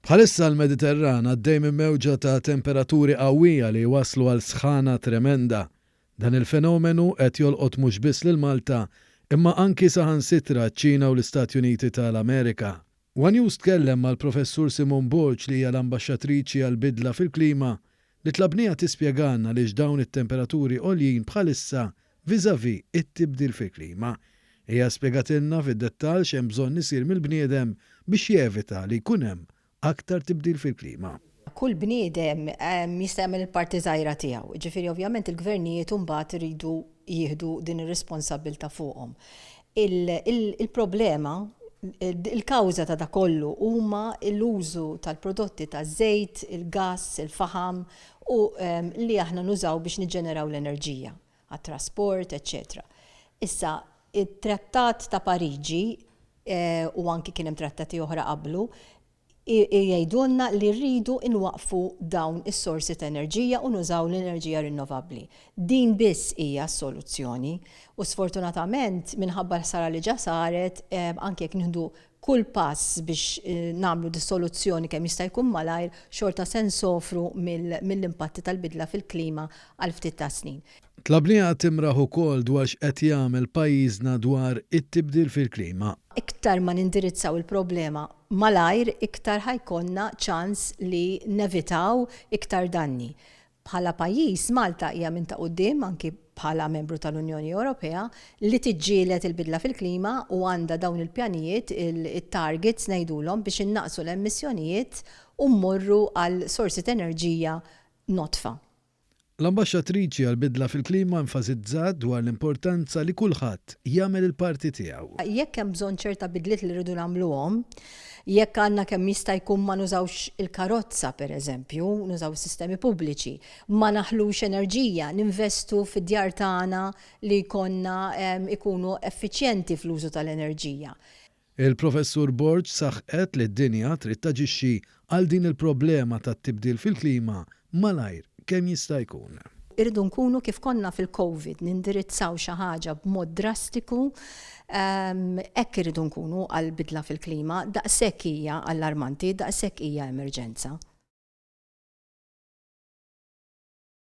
Bħalissa l-Mediterran għaddej minn mewġa ta' temperaturi qawwija li jwasslu għal sħana tremenda. Dan il-fenomenu qed jolqot mhux biss lil Malta, imma anki saħansitra ċ-Ċina u l-Istati Uniti ta' l-Amerika. One News tkellem mal-Professur Simone Borg li hija l-Ambaxxatriċi għall-Bidla fil-Klima li tlabniha tispjegalna għaliex dawn it-temperaturi għoljin bħalissa vis-à-vis it-tibdil fil-klima. Hija spjegatilna fid-dettall x'hemm bżonn isir mill-bniedem biex jevita li jkun hemm aktar tibdil fil-klima. Kull bniedem jista' jagħmel il-parti żgħira tiegħu. Jiġifieri ovvjament il-gvernijiet imbagħad iridu jieħdu din ir-responsabbiltà fuqhom. Il-problema, il-kawża ta' dak kollu huma l-użu tal-prodotti taż-żejt, il-gass, il-faħam u li aħna nużaw biex niġġeneraw l-enerġija għat-trasport, eċċetera. Issa, it-Trattat ta' Pariġi, u anki kien hemm trattati oħra qablu, jgħidulna li rridu nwaqqfu dawn is-sorsi ta' enerġija u nużaw l-enerġija rinnovabbli. Din biss hija s-soluzzjoni. U sfortunatament, minħabba l-ħsara li ġa saret, anki jekk nieħdu kull pass biex nagħmlu dis-soluzzjoni kemm jista' jkun malajr, xorta se nsofru mill-impatti tal-bidla fil-klima għal ftit tas-snin. Tlabniha timraħ ukoll dwar x'qed jagħmel pajjiżna dwar it-tibdil fil-klima. Iktar ma nindirizzaw il-problema malajr iktar ħa jkollna ċans li nevitaw iktar danni. Bħala pajjiż, Malta hija minn ta' quddiem, anki bħala membru tal-Unjoni Ewropea, li tiġġieled il-bidla fil-klima u għandha dawn il-pjanijiet, it-targets ngħidulhom, biex innaqqsu l-emissjonijiet u mmorru għal sorsi t'enerġija nodfa. L-Ambaxxatriċi għall-Bidla fil-Klima enfasizzat dwar l-importanza li kulħadd jagħmel il-parti tiegħu. Jekk hemm bżonn ċerta bidliet li rridu nagħmluhom, jekk għandna kemm jista' jkun ma nużawx il-karozza pereżempju, nużaw is-sistemi pubbliċi, ma naħlux enerġija, ninvestu fid-djar tagħna li jkollna ikunu effiċjenti fl-użu tal-enerġija. Il-Professur Borg saħqet li d-dinja trid taġixxi għal din il-problema tat-tibdil fil-klima malajr kemm jista' jkun. Irridu nkunu kif konna fil-Covid, nindirizzaw xi ħaġa b'mod drastiku, hekk irridu nkunu għall-bidla fil-klima, daqshekk hija allarmanti, daqshekk hija emerġenza.